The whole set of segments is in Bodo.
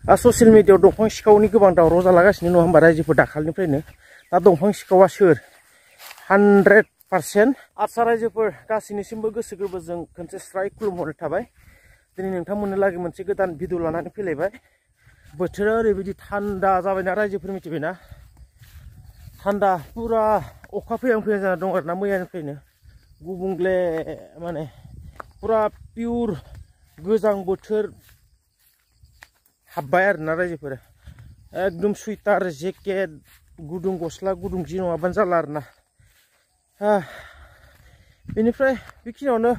ससियेल मिडियायाव दंफां सिखावनि गोबां दावराव जालागासिनो नङा होमबा रायजोफोर दाखालिनिफ्रायनो दा दंफां सिखावा सोर 100% आरसा रायजोफोर गासैनिसिमबो गोसो गोरबोजों खनसे स्राय खुलुमहरनाय थाबाय दिनै नोंथांमोननो लागै मोनसे गोदान भिडिअ लानानै फैलायबाय बोथोरा ओरैबायदि थान्दा जाबायना रायजोफोर मिथिबायना थान्दा पुरा अखा फैहां जाना दं आरोना मैयानिफ्रायनो गुबुंले माने पुरा पियर गोजां बोथोर हाब्बाय आरोना रायजोफोर एकदम सुइटार जेकेट गुदुं गस्ला गुदुं जि नङाबानो जाला आरोना बेनिफ्राय बेखिनियावनो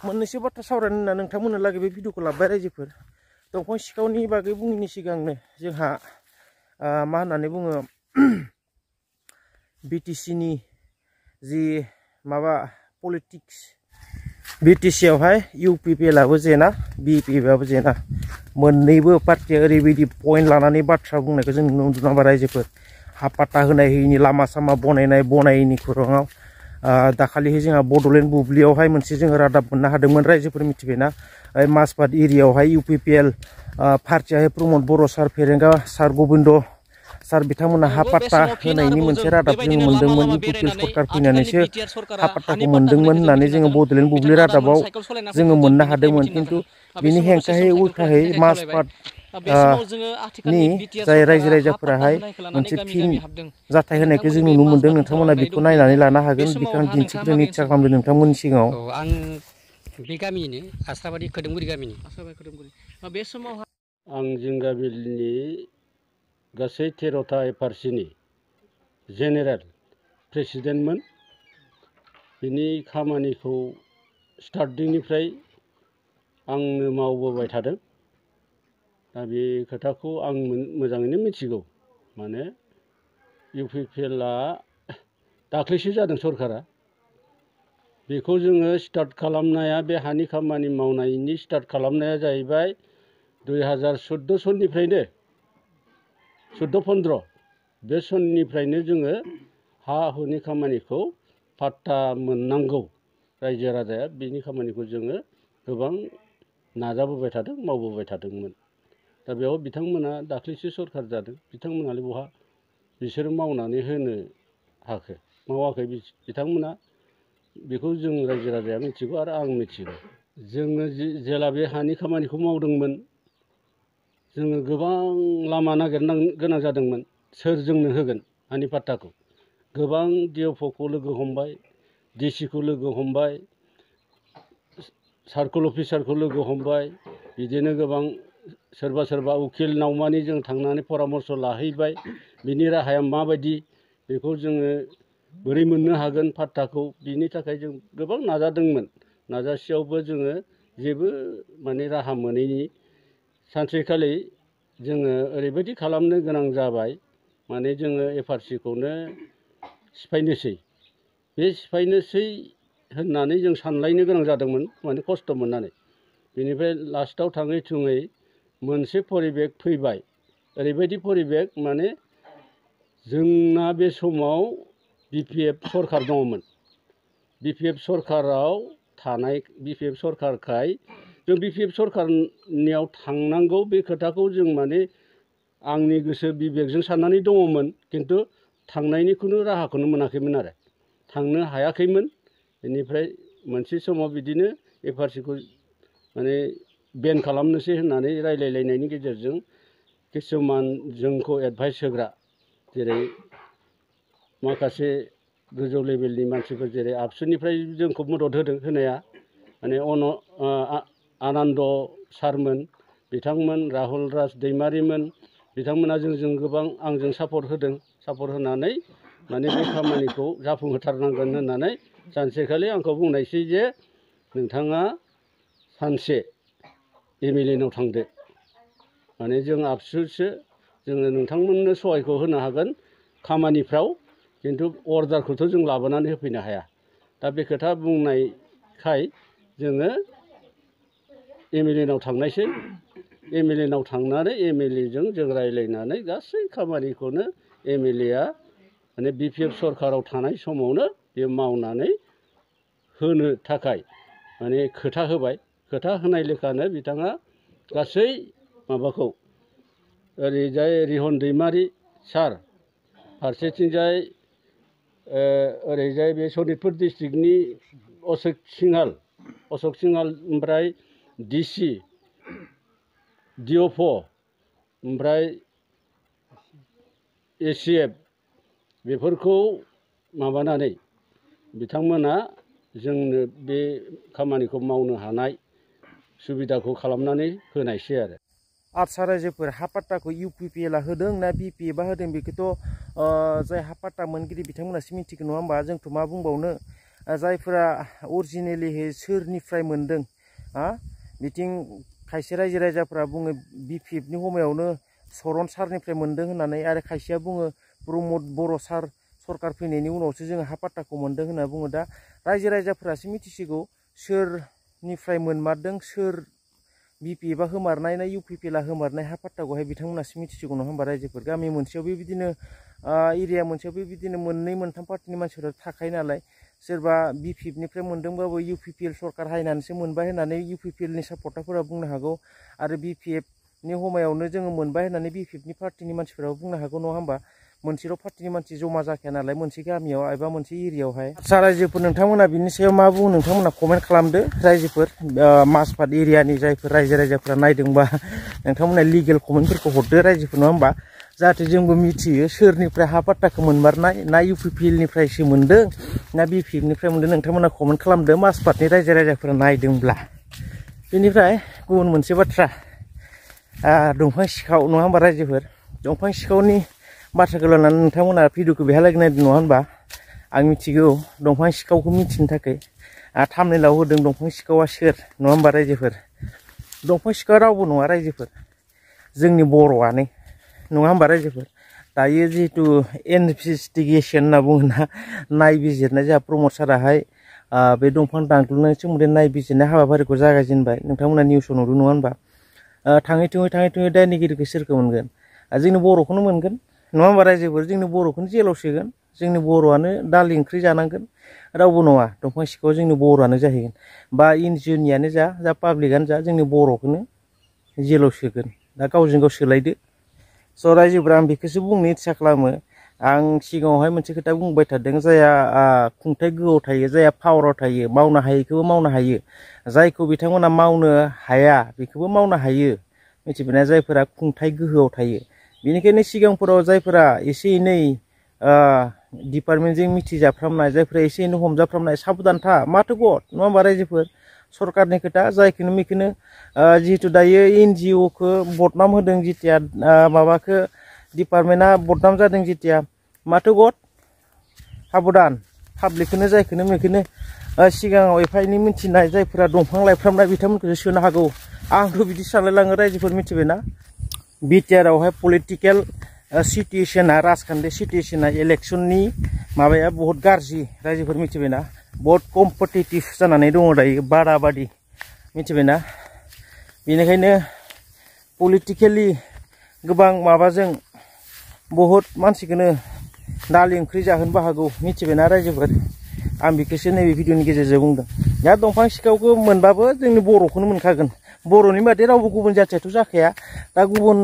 मोननैसो बाथ्रा सावरायनो होनना नोंथांमोननो लागै बे भिडिअखौ लाबाय रायजोफोर दंफां सिखावनि बागै बुङिनि सिगांनो जोंहा मा होननानै बुङो बिटिसिनि जि माबा पलिटिक्स बिटिसियावहाय इउपिपिएलआबो जेना बिपिएफआबो जेना मोननैबो पार्टिया ओरैबायदि पइन्ट लानानै बाथ्रा बुंनायखौ जों नुनो मोनदों नामा रायजोफोर हा पाट्टा होनाय होयिनि लामा सामा बनायनायनि खौराङाव दाखालिहाय जोंहा बड'लेण्ड बुब्लियावहाय मोनसे जोङो रादाब मोननो हादोंमोन रायजोफोर मिथिबायना माजबाद एरियायावहाय इउपिपिएल पार्टियाहाय प्रमद बर' सार फेरेंगा सार गबिन्द सार बिथांमोना हा पाट्टा होनायनि मोनसे रादाब जों मोनदोंमोन इउपिपिएल सरकार फैनानैसो हा पाट्टाखौ मोनदोंमोन होननानै जोङो बड'लेण्ड बुब्लि रादाबाव जोङो मोननो हादोंमोन खिन्थु बिनि हेंथायै उल्थायै माजबाद नि जाय रायजो राजाफोराहाय मोनसे फिन जाथाय होनायखौ जों नुनो मोनदों नोंथांमोना बेखौ नायनानै लानो हागोन बेखौ आं दिन्थिग्रोनो इच्सा खालामदों नोंथांमोननि सिगाङाव आं बे गामिनि आस्राबारि खोदोमगुरि गामिनि बे समाव आं जिंगाबिलनि गासै 13टा एफआरसिनि जेनेरेल प्रेसिडेन्टमोन बिनि खामानिखौ स्टार्टिंनिफ्राय आंनो मावबोबाय थादों दा बे खोथाखौ आं मोजाङैनो मिथिगौ माने इउपिपिएलआ दाख्लैसो जादों सरकारा बेखौ जोङो स्टार्ट खालामनाया बे हानि खामानि मावनायनि स्टार्ट खालामनाया जाहैबाय 2014 सननिफ्रायनो 14-15 बे सननिफ्रायनो जोङो हा हुनि खामानिखौ पाट्टा मोननांगौ रायजो राजाया बिनि खामानिखौ जोङो गोबां नाजाबोबाय थादों मावबोबाय थादोंमोन दा बेयाव बिथांमोना दाख्लैसो सरकार जादों बिथांमोनालाय बहा बिसोरो मावनानै होनो हाखो मावाखै बिथांमोना बेखौ जों रायजो राजाया मिथिगौ आरो आं मिथिगौ जोङो जेला बे हानि खामानिखौ मावदोंमोन जोङो गोबां लामा नागिरनो गोनां जादोंमोन सोर जोंनो होगोन हानि पाट्टाखौ गोबां डिएफअखौ लोगो हमबाय डिसिखौ लोगो हमबाय सार्कोल अफिसारखौ लोगो हमबाय बिदिनो गोबां सोरबा उकिल नावमानि जों थांनानै परामर्श लाहैबाय बिनि राहाया माबायदि बेखौ जोङो बोरै मोननो हागोन पाट्टाखौ बिनि थाखाय जों गोबां नाजादोंमोन नाजासेयावबो जोङो जेबो माने राहा मोनैनि सानसेखालि जोङो ओरैबायदि खालामनो गोनां जाबाय माने जोङो एफआरसिखौनो सिफायनोसै बे सिफायनोसै होननानै जों सानलायनो गोनां जादोंमोन माने खस्थ' मोननानै बेनिफ्राय लास्टआव थाङै थुङै मोनसे परिबेक फैबाय ओरैबायदि परिबेक माने जोंना बे समाव बिपिएफ सरकार दङमोन बिपिएफ सरकाराव थानाय बिपिएफ सरकारखाय जों बिपिएफ सरकारनियाव थांनांगौ बे खोथाखौ जों माने आंनि गोसो बिबेकजों साननानै दङमोन खिन्थु थांनायनि खुनु राहाखौनो मोनाखैमोन आरो थांनो हायाखैमोन बेनिफ्राय मोनसे समाव बिदिनो एफआरसिखौ माने बेन खालामनोसै होननानै रायलायलायनायनि गेजेरजों किसुमान जोंखौ एडभाइस होग्रा जेरै माखासे गोजौ लेभेलनि मानसिफोर जेरै आबसुनिफ्राय जोंखौ मदद होदों होनाया माने आनन्द सारमोन बिथांमोन राहुल राज दैमारिमोन बिथांमोना जोंजों गोबां आंजों सापर्ट होदों सापर्ट होनानै माने बे खामानिखौ जाफुंहोथारनांगोन होननानै सानसेखालि आंखौ बुंनायसै जे नोंथाङा सानसे एमएलए नाव थांदो माने जों आबसुसो जोङो नोंथांमोननो सहायखौ होनो हागोन खामानिफ्राव खिन्थु अर्डारखौथ' जों लाबोनानै होफैनो हाया दा बे खोथा बुंनायखाय जोङो एमएलए नाव थांनायसै एमएलए नाव थांनानै एमएलएजों जों रायज्लायनानै गासै खामानिखौनो एमएलएआ माने बिपिएफ सरकाराव थानाय समावनो बे मावनानै होनो थाखाय माने खोथा होबाय खोथा होनाय लेखानो बिथाङा गासै माबाखौ ओरैजाय रिहन दैमारि सार फारसेथिंजाय ओरैजाय बे सनितपुर डिस्ट्रिक्टनि अशोक सिंहाल ओमफ्राय डिसि डिअफ ओमफ्राय एसिएफ बेफोरखौ माबानानै बिथांमोना जोंनो बे खामानिखौ मावनो हानाय सुबिदाखौ खालामनानै होनायसै आरो आदसा रायजोफोर हा पाट्टाखौ इउपिपिएलआ होदों ना बिपिएफआ होदों बेखौथ' जाय हा पाट्टा मोनगिरि बिथांमोनासो मिथिगौ नङा होमबा जोंथ' मा बुंबावनो जायफोरा अरिजिनेलिहै सोरनिफ्राय मोनदों बिथिं खायसे रायजो राजाफोरा बुङो बिपिएफनि हमायावनो सरन सारनिफ्राय मोनदों होननानै आरो खायसेया बुङो प्रमद बर' सार सरकार फैनायनि उनावसो जोङो हा पाट्टाखौ मोनदों होनना बुङो। दा रायजो राजाफोरासो मिथिसिगौ सोरनिफ्राय मोनमारदों सोर बिपिएफआ होमारनाय ना इउपिपिएलआ होमारनाय हा पाट्टाखौहाय बिथांमोनासो मिथिसिगौ नङा होमबा रायजोफोर गामि मोनसेयाव बेबायदिनो एरिया मोनसेयाव बेबायदिनो मोननै मोनथाम पार्टिनि मानसिफोरा थाखायो नालाय सोरबा बिपिएफनिफ्राय मोनदोंबाबो इउपिपिएल सरकार हायनानैसो मोनबाय होननानै इउपिपिएलनि सापर्टारफोरा बुंनो हागौ आरो बिपिएफनि हमायावनो जोङो मोनबाय होननानै बिपिएफनि पार्टिनि मानसिफोराबो बुंनो हागौ नङा होमबा मोनसेल' पार्टिनि मानसि जमा जाखाया नालाय मोनसे गामियाव एबा मोनसे एरियायावहाय आदसा रायजोफोर नोंथांमोना बिनि सायाव मा बुङो नोंथांमोना कमेन्ट खालामदो रायजोफोर माजबाद एरियानि जायफोर रायजो राजाफोरा नायदोंबा नोंथांमोना लिगेल कमेन्टफोरखौ हरदो रायजोफोर नङा होमबा जाहाथे जोंबो मिथियो सोरनिफ्राय हा पाट्टाखौ मोनमारनाय ना इउपिपिएलनिफ्रायसो मोनदों ना बिपिएफनिफ्राय मोनदों नोंथांमोना कमेन्ट खालामदो माजबादनि रायजो राजाफोरा नायदोंब्ला बेनिफ्राय गुबुन मोनसे बाथ्रा दंफां सिखाव नङा होमबा रायजोफोर दंफां सिखावनि बाथ्राखौ लानानै नोंथांमोना भिडिअखौ बेहाय लागै नायदों नङा होनबा आं मिथिगौ दंफां सिखावखौ मिथिनो थाखाय थाम्बनेइलाव होदों दंफां सिखावा सोर नङा होमबा रायजोफोर दंफां सिखावा रावबो नङा रायजोफोर जोंनि बर'आनो नङा होमबा रायजोफोर दायो जिहेतु इनभेस्टिगेसन होनना बुङोना नायबिजिरनाय जोंहा प्रमद साराहाय बे दंफां दानग्लुंनायनि सोमोन्दै नायबिजिरनाय हाबाफारिखौ जागायजेनबाय नोंथांमोना निउसाव नुदों नङा होनबा थाङै थुङै दायनिगिरिखौ सोरखौ मोनगोन जोंनि बर'खौनो मोनगोन नङा होमबा रायजोफोर जोंनि बर'खौनो जेलाव सोगोन जोंनि बर'आनो दालि ओंख्रि जानांगोन रावबो नङा दंफां सिखावा जोंनि बर'आनो जाहैगोन बा एनजिअनियानो जा पाब्लिकआनो जा जोंनि बर'खौनो जेलाव सोगोन दा गावजों गाव सोलायदो स' रायजोफोरा आं बेखौसो बुंनो इच्ছা खालामो आं सिगाङावहाय मोनसे खोथा बुंबाय थादों जायहा खुंथाइ गोहोआव थायो जायहा पावाराव थायो मावनो हायैखौबो मावनो हायो जायखौ बिथांमोना मावनो हाया बेखौबो मावनो हायो मिथिबायना जायफोरा खुंथाइ गोहोआव थायो बेनिखायनो सिगांफोराव जायफोरा एसे एनै डिपार्टमेन्टजों मिथिजाफ्रामनाय जायफोरा एसे एनै हमजाफ्रामनाय साबधान था माथो गद नङा होमबा रायजोफोर सरकारनि खोथा जायखौनो बेखौनो जिहेतु दायो एनजिअखौ बदनाम होदों जेथिया माबाखौ डिपार्टमेन्टआ बदनाम जादों जेथिया माथो गद साबधान पाब्लिकखौनो जायखौनो बेखौनो सिगाङाव एफा एनै मिथिनाय जायफोरा दंफां लाइफ्रामनाय बिथांमोनखौसो सोनो हागौ आंथ' बिदि सानलायलाङो रायजोफोर मिथिबायना बिटिआरआवहाय पलिटिकेल सिटुएसना राजखान्थि सिटुएसना इलेक्सननि माबाया बहुत गाज्रि रायजोफोर मिथिबायना बहुत कम्पिटिटिभ जानानै दङ दायो बादाबादि मिथिबायना बेनिखायनो पलिटिकेलि गोबां माबाजों बहुत मानसिखौनो दालि ओंख्रि जाहोनोबो हागौ मिथिबायना रायजोफोर आं बेखौसो नैबे भिडिअनि गेजेरजों बुंदों दा दंफां सिखावखौ मोनबाबो जोंनि बर'खौनो मोनखागोन बर'नि बादै रावबो गुबुन जाथियाथ' जाखाया दा गुबुन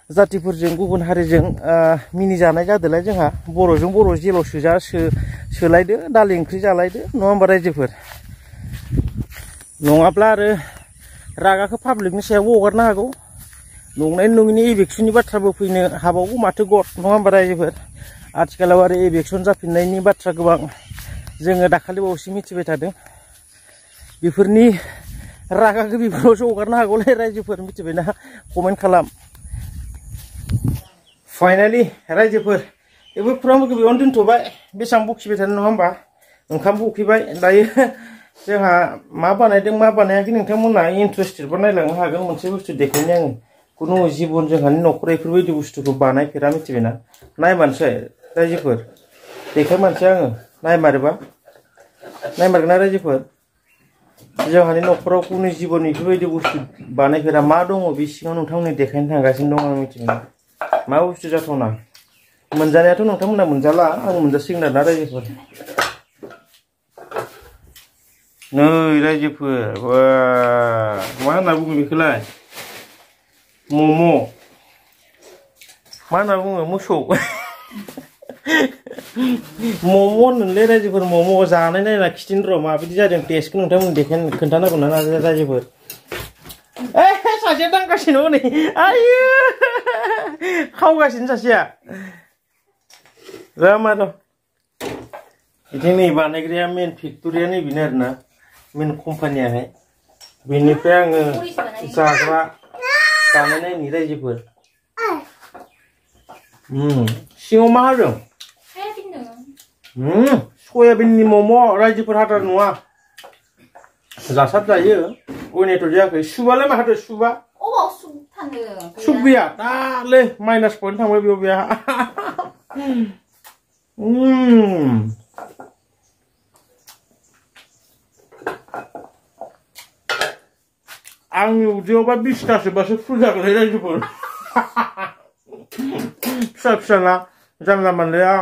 जातिफोरजों गुबुन हारिजों मिनिजानाय जादोलाय जोंहा बर'जों बर' जेलाव सोलायदो दालि ओंख्रि जालायदो नङा होमबा रायजोफोर नङाब्ला आरो रागाखौ पाब्लिकनि सायावबो हगारनो हागौ नंनाय नङिनि इलेक्सननि बाथ्राबो फैनो हाबावगौ माथो गद नङा होमबा रायजोफोर आथिखालाव आरो इलेक्सन जाफिननायनि बाथ्रा गोबां जोङो दाखालि बावैसो मिथिबाय थादों बेफोरनि रागाखौ बेफोरावसो हगारनो हागौलै रायजोफोर मिथिबायना कमेन्ट खालाम फाइनालि रायजोफोर बेफोर प्रग्रामखौ बेयावनो दोनथ'बाय बेसेबां बखिबाय थानो नङा होमबा ओंखामबो उखैबाय दायो जोंहा मा बानायदों मा बानायाखै नोंथांमोना इन्टारेस्टेडबा नायलांनो हागोन मोनसे बुस्थु देखायनो आङो खुनु जिबन जोंहानि न'खराव बेफोरबायदि बुस्थुखौ बानायफेरा मिथिबायना नायमानोसै रायजोफोर देखायमानोसै आङो नायमारगोन ना रायजोफोर जोंहानि न'खराव खुनु जिबन बेफोरबायदि बुस्थु बानायफेरा मा दङ बे सिङाव नोंथांमोननो देखायनो थांगासिनो दं आं मिथिबाय मा बुस्थु जाथावना मोनजानायाथ' नोंथांमोना मोनजाला आं मोनजासिगोन आरोना रायजोफोर नै रायजोफोर मा होनना बुङो बेखौलाय मम' मा होनना बुङो मोसौ मम' होनोलै रायजोफोर मम' जानाय नायना खिथिनो र' माबायदि जादों टेस्टखौ नोंथांमोन खोन्थानांगौ ना रायजोफोर सासेया दांगासिनो हनै आयु खावगासिनो सासेया जा मा दं बिथिं नै बानायग्राया मेन फेक्ट'रिया नैबेनो आरोना मेन कम्पानियाहाय बेनिफ्राय आङो जाग्रा बानायनायनि रायजोफोर सिङाव मा होदों सयाबिननि मम' रायजोफोर हाथार नङा जासाब जायो अयनायथ' जायाखै सुबालाय मा हादों सुबा सुब गैया दालै माइनास पइन्ट थांबाय बेयाव बेहा आंनि उदैयावबा 20तासोबासो फुल जागोनलै रायजोफोर फिसा फिसाना जानला मानलाया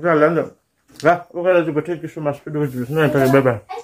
जालाय होनदों दा अके रायजोफोर थेंक इउ सो माच भिडिअ नायनो थाखाय बाय बाय